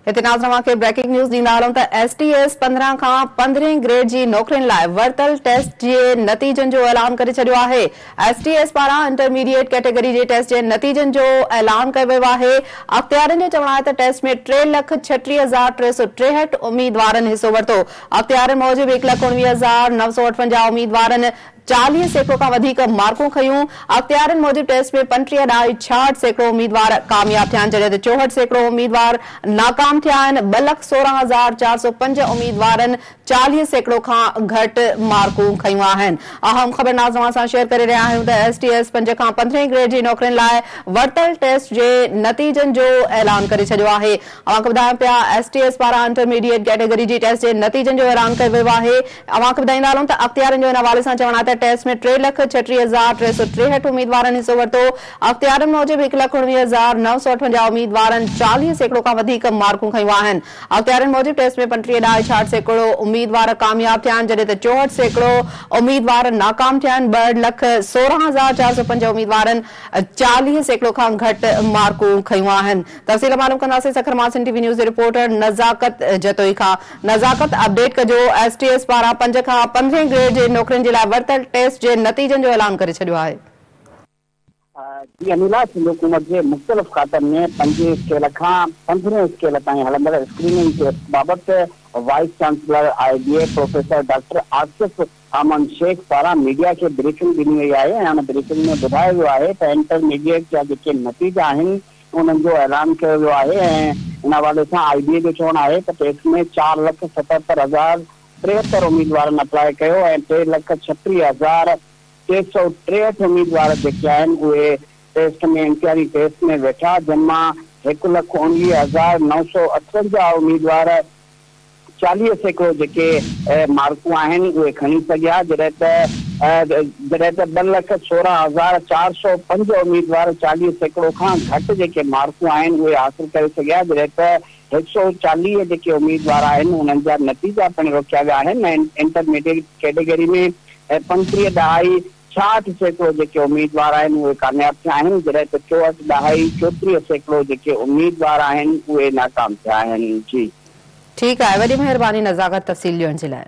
هتي ناظرين اوهان کي بريڪنگ نيوز ڏيندا هلون ته ايس ٽي ايس 15 کان پندرهين گريڊ جي نوڪرين لاء ورتل ٽيسٽ جي نتيجن جو اعلان ڪري ڇڏيو آهي. ايس ٽي ايس پاران انٽرميڊيٽ ڪيٽيگري جي ٽيسٽ جي نتيجن جو اعلان ڪيو ويو آهي. اختيارين جو چوڻ آهي ته ٽيسٽ ۾ 3,36,363 اميدوارن حصو ورتو. اختيارين موجب 1,19,958 اميدوارن 40% کان وڌيڪ مارڪون کنيون. اختيارين موجب ٽيسٽ ۾ 35.66% اميدوار ڪامياب ٿيا آهن جڏهن ته 64% اميدوار ناڪام ٿيا آهن. 2,16,405 اميدوارن 40% کان گهٽ مارڪون کنيون آهن. اهم خبر ناظرين اوهان سان شيئر ڪري رهيا آهيون ته ايس ٽي ايس پنج کان پندرهين گريڊ جي نوڪرين لاء ورتل ٽيسٽ جي نتيجن جو اعلان ڪري ڇڏيو آهي. اوهان کي ٻڌايون پيا ايس ٽي ايس پاران انٽرميڊيٽ ڪيٽيگري جي ٽيسٽ جي نتيجن جو اعلان ڪيو ويو آهي. اوهان کي ٻڌائيندا هلون ته اختيارين جو ان حوالي سان چوڻ آهي ته ٽيسٽ ۾ 3,36,363 اميدوارن حصو ورتو. اختيارين موجب 1,19,958 اميدوارن 40% کان وڌيڪ مارڪون کنيون آهن. اختيارين موجب ٽيسٽ ۾ 35.66% اميدوار ڪامياب ٿيا آهن جڏهن ته 64% اميدوار ناڪام ٿيا آهن. 2,16,405 اميدوارن 40% کان گهٽ مارڪون کنيون آهن. تفصيل معلوم ڪنداسين سکر مان سنڌ ٽي وي نيوز جي رپورٽر نزاڪت جتوئي کان. نزاڪت اپڊيٽ ڪجو ايس ٽي ايس پاران پنج کان پندرهين گريڊ جي نوڪرين جي لاء ورتل ٽيسٽ جي نتيجن جو اعلان ڪري ڇڏيو آهي. جي انيلا سنڌ حڪومت جي مختلف کاتن ۾ پنجين اسڪيل کان پندرهين اسڪيل تائين هلندڙ اسڪريننگ ٽيسٽ بابت vice chancellor I B A professor doctor Asif Ahmed Shaikh پاران ميڊيا کي بريفنگ ڏني وئي آهي ۽ ان بريفنگ ۾ ٻڌايو ويو آهي ته انٽرميڊيٽ جا جيڪي نتيجا آهن انهن جو اعلان ڪيو ويو آهي ۽ ان حوالي سان آء بي اي جو چوڻ آهي ته ٽيسٽ ۾ 4,77,073 اميدوارن اپلاء ڪيو ۽ 3,36,363 اميدوار جيڪي آهن اهي ٽيسٽ ۾ امتحاني ٽيسٽ ۾ ويٺا جن مان 1,19,958 اميدوار 40% جيڪي مارڪون آهن اهي کڻي سگهيا جڏهن ته جڏهن ته 2,16,405 اميدوار 40% کان گهٽ جيڪي مارڪون آهن اهي حاصل ڪري سگهيا جڏهن ته 140 جيڪي اميدوار آهن انهن جا نتيجا پڻ روڪيا ويا آهن ۽ انٽرميڊيٽ ڪيٽيگري ۾ 35.66% جيڪي اميدوار آهن اهي ڪامياب ٿيا آهن جڏهن ته 64.34% جيڪي اميدوار آهن اهي ناڪام ٿيا آهن جي. ٺيڪ آهي وڏي مهرباني نزاڪت تفصيل ڏيڻ جي لاء.